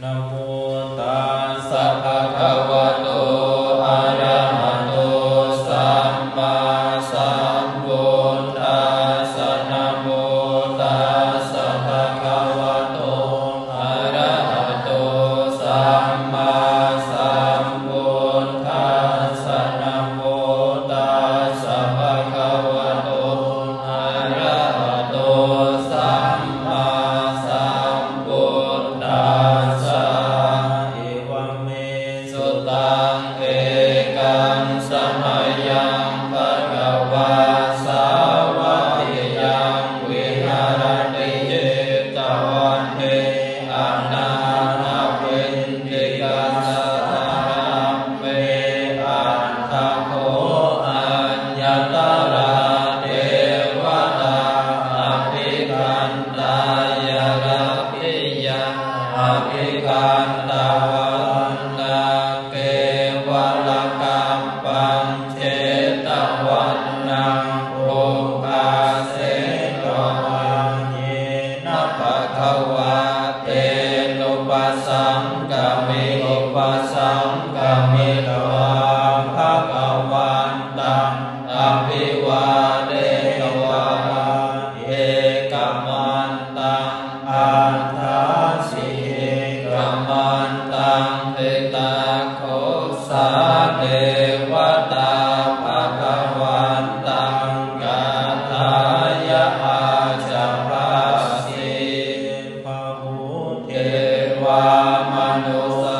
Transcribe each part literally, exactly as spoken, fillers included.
Namo tassa bhagavato arahato sammāsambuddhassa. Namo tassa bhagavato arahato sammāsambuddhassa. Namo tassa bhagavato arahato sammāsambuddhassa. Evamme sutaṃ. Ekaṃ samayaṃ bhagavā sāvatthiyaṃ viharati jetavane anāthapiṇḍikassa āsrame. Atha kho aññatarā devatā abhikkantā. Yaṃ idampi abhikkantā vanaṃ kevalakappaṃ jetavanaṃ ugghasetavā. Yena bhagavā tenupasaṅkami, upasaṅkamitvā bhagavantaṃ abhivādetvā ekamantaṃ aṭṭhāsi. Ekamantaṃ ṭhitā kho sā devatā bhagavantaṃ gathāya ājabhāsi. Devā manussā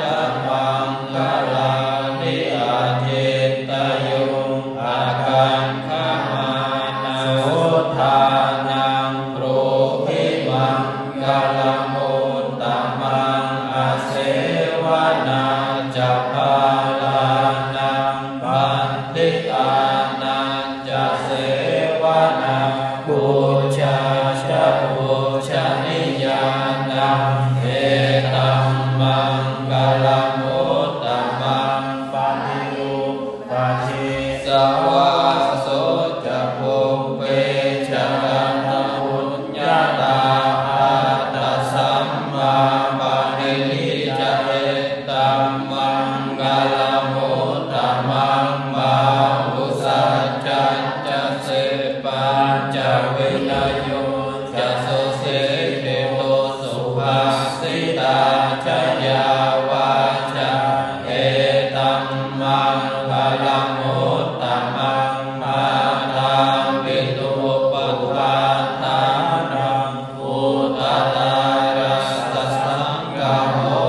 ca maṅgalāni acintayuṃ, ākaṅkhamānā sotthānaṃ brūhi maṅgalamuttamaṃ. Asevanā ca bālānaṃ paṇḍitānañca sevanā, pūjā ca pūjanīyānaṃ etaṃ maṅgalamuttamaṃ. Paṭirūpadesavāso ca pubbe ca katapuññatā, attasammāpaṇidhi ca etaṃ maṅgalamuttamaṃ. Bāhusaccañca sippañca vinayo ca susikkhito, subhāsitā ca yā vācā etaṃ maṅgalamuttamaṃ. Mātāpitu upaṭṭhānaṃ puttadārassa saṅgaho,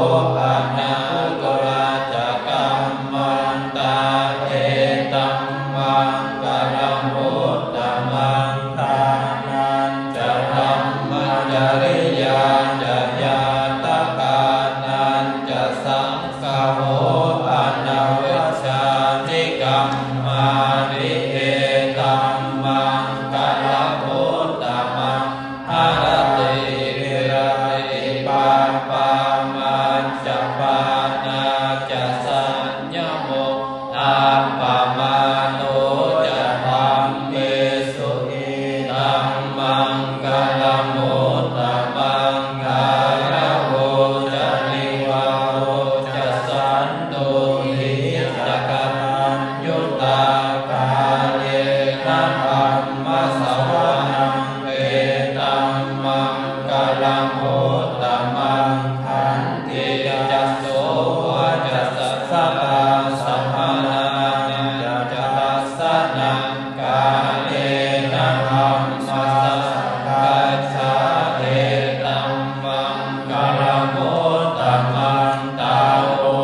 anākulā ca kammantā etaṃ maṅgalamuttamaṃ. Dānañca dhammacariyā ca ñātakānañca saṅgaho, anavajjāni kammāni etaṃ maṅgalamuttamaṃ. Haratī viratī pāpā majjapānā ca saññamo, appamādo ca dhammesu etaṃ maṅgalamuttamaṃ. Gāravo ca nivāro ca santuṭṭhī ca kataññutā, kālena dhammassavanaṃ etaṃ maṅgalamuttamaṃ. Khantī ca sovacassatā samaṇānañca dassanaṃ, kālena dhammasākacchā etaṃ maṅgalamuttamaṃ. Tapo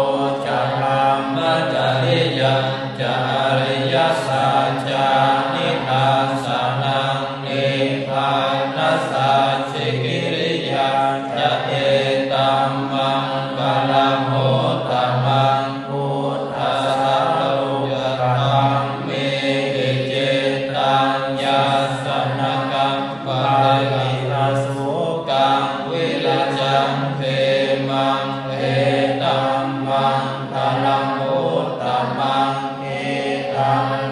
ca brahmacariyañca ariyasaccāni dassanaṃ, nibbānasacchikiriyā ca etaṃ maṅgalamuttamaṃ. Phuṭṭhassa lokadhammehi cittaṃ yassa na kampati, asokaṃ virajaṃ khemaṃ etaṃ maṅgalamuttamaṃ.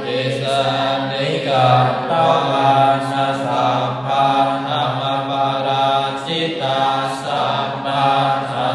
Etādisāni katvāna sabbatthamaparājitā, sabbattha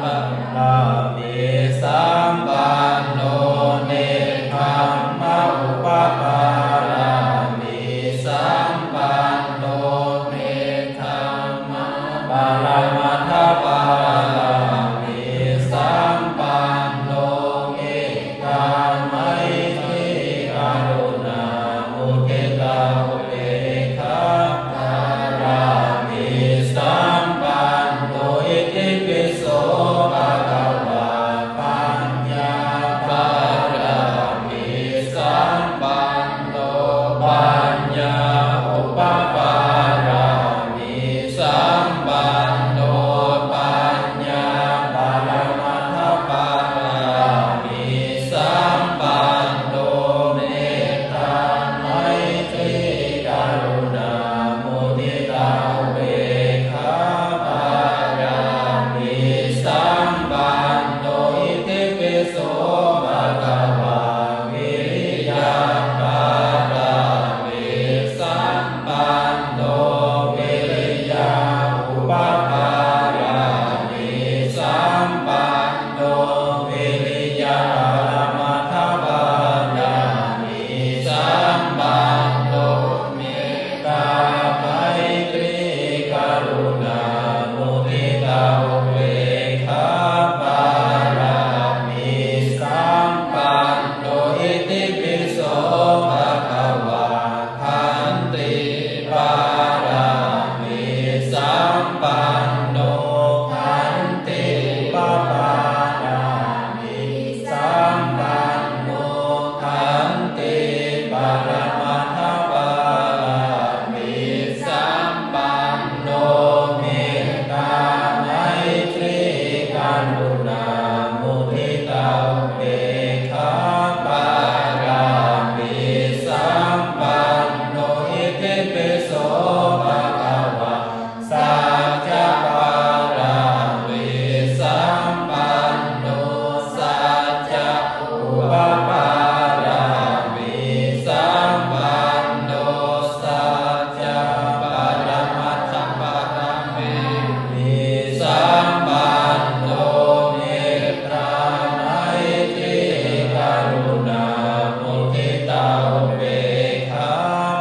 pāramī sampanno, nekkhamma upapāramī sampanno, nekkhamma paramatthapāramī sampanno, mettā maitrī karuṇā muditā upekkhā pāramī sampanno, itipi so bhagavā. Paññā pāramī sampanno, paññā upapāramī sampanno, paññā paramatthapāramī sampanno, mettā maitrī karuṇā muditā upekkhā pāramī sampanno, itipi so bhagavā. Viriya pāramī sampanno, viriya upapāramī sampanno, viriya paramatthapāramī sampanno, mettā maitrī karuṇā muditā upekkhā pāramī sampanno, itipi so bhagavā. Khantī pāramī sampanno, khantī upapāramī sampanno, khantī paramatthapāramī sampanno, mettā maitrī karuṇā muditā upekkhā pāramī sampanno, itipi so bhagavā. Sacca pāramī sampanno, sacca upapāramī sampanno, sacca paramatthapāramī sampanno, mettā maitrī karuṇā muditā upekkhā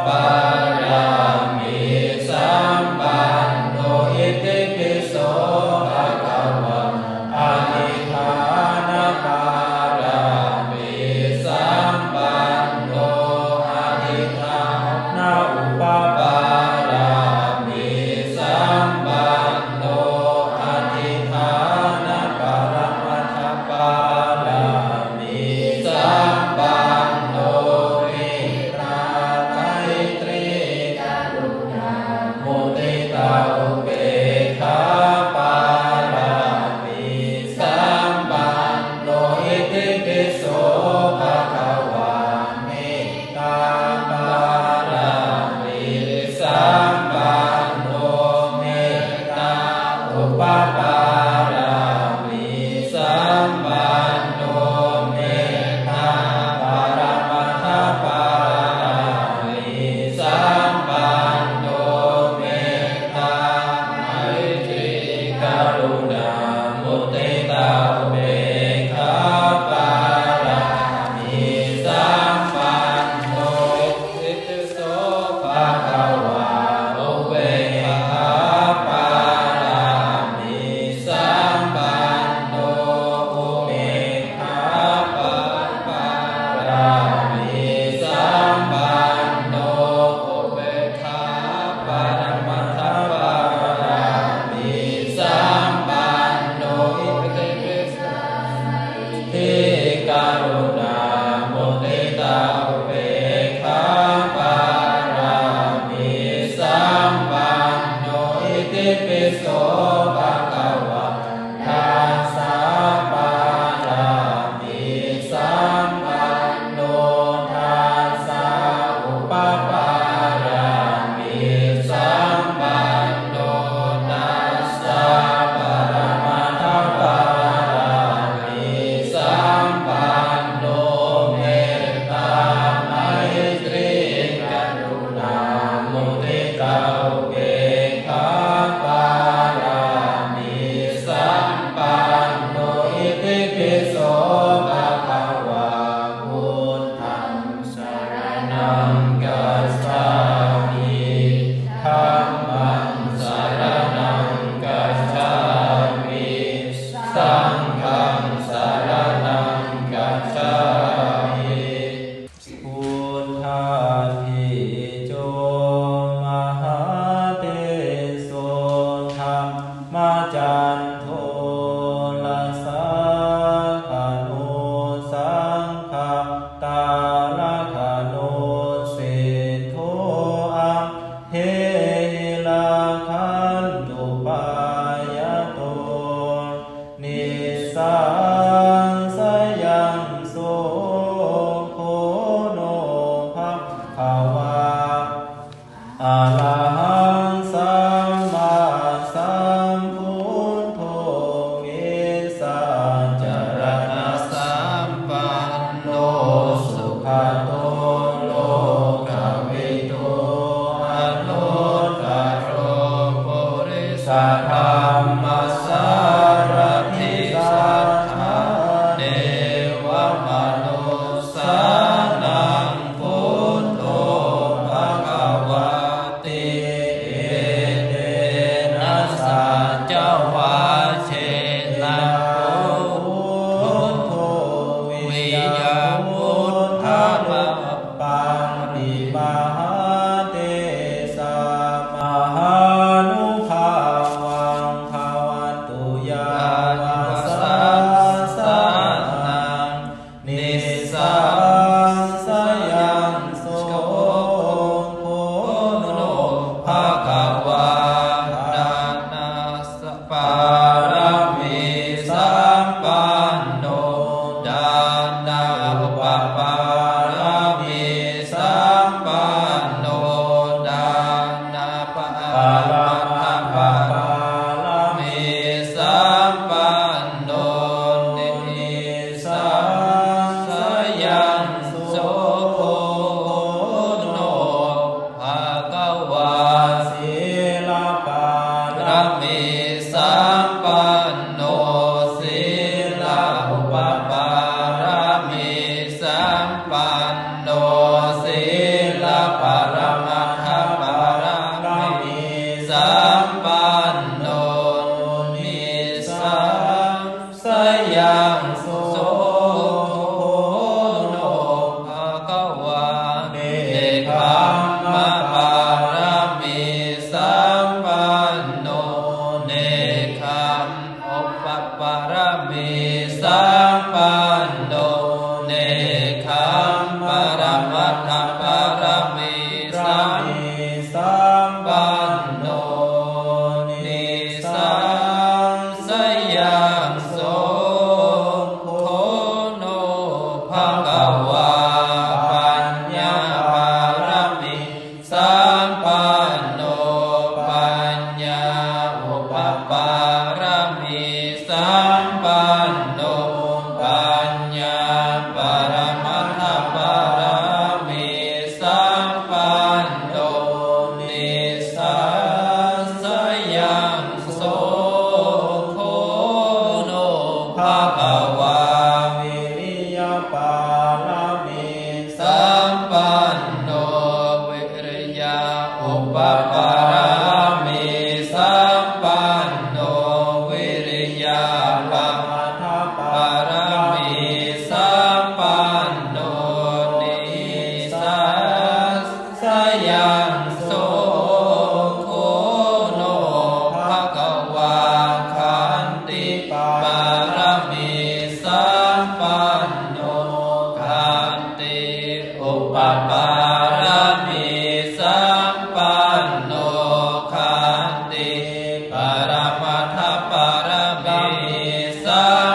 pāramī sampanno, itipi so bhagavā. Adhiṭṭhāna pāramī sampanno, adhiṭṭhāna upapāramī sampanno, adhiṭṭhāna paramatthapāramī sampanno, mettā maitrī karuṇā muditā upekkhā pāramī sampanno, itipi so bhagavā. Mettā pāramī sampanno, mettā upapāramī sampanno, mettā paramatthapāramī sampanno, mettā maitrī karuṇā muditā upekkhā pāramī sampanno, itipi so bhagavā. Upekkhā pāramī sampanno, upekkhā pāramī sampanno, upekkhā paramatthapāramī sampanno, itipi saṃsayaṃ, so bhagavā arahaṃ sammāsambuddho vijjācaraṇasampanno sugato lokavidū anuttaro purisadammasārathi satthā devamanussānaṃ buddho bhagavāti. Etena saccavajjena buddho vijjācaraṇasampanno paññāpadīpajalappaṃ mahātejā mahānubhāvaṃ bhavatu yāva sasanaṃ nisaṃsayaṃ, so bhagavā dāna pāramī sampanno, dāna upapāramī sampanno, dāna paramatthapāramī sampanno, nisaṃsayaṃ, so bhagavā sīlapāramī sampanno, sīla upapāramī sampanno, sīla paramatthapāramī sampanno, nisaṃ sayaṃ, so bhagavā nekkhamma pāramī sampanno, nekkhamma upapāramī sampanno, nekkhamma paramatthapāramī sampanno, nisaṃ sayaṃ, so bhagavā paññāpāramī sampanno, paññā upapāramī sampanno, paññā paramatthapāramī sampanno, nisaṃsayaṃ, so bhagavā viriya pāramī sampanno, viriya upapāramī sampanno, viriya paramatthapāramī sampanno, nisaṃsayaṃ, so bhagavā khanti pāramī sampanno, khanti upapāramī sampanno, khanti paramatthapāramī sampanno,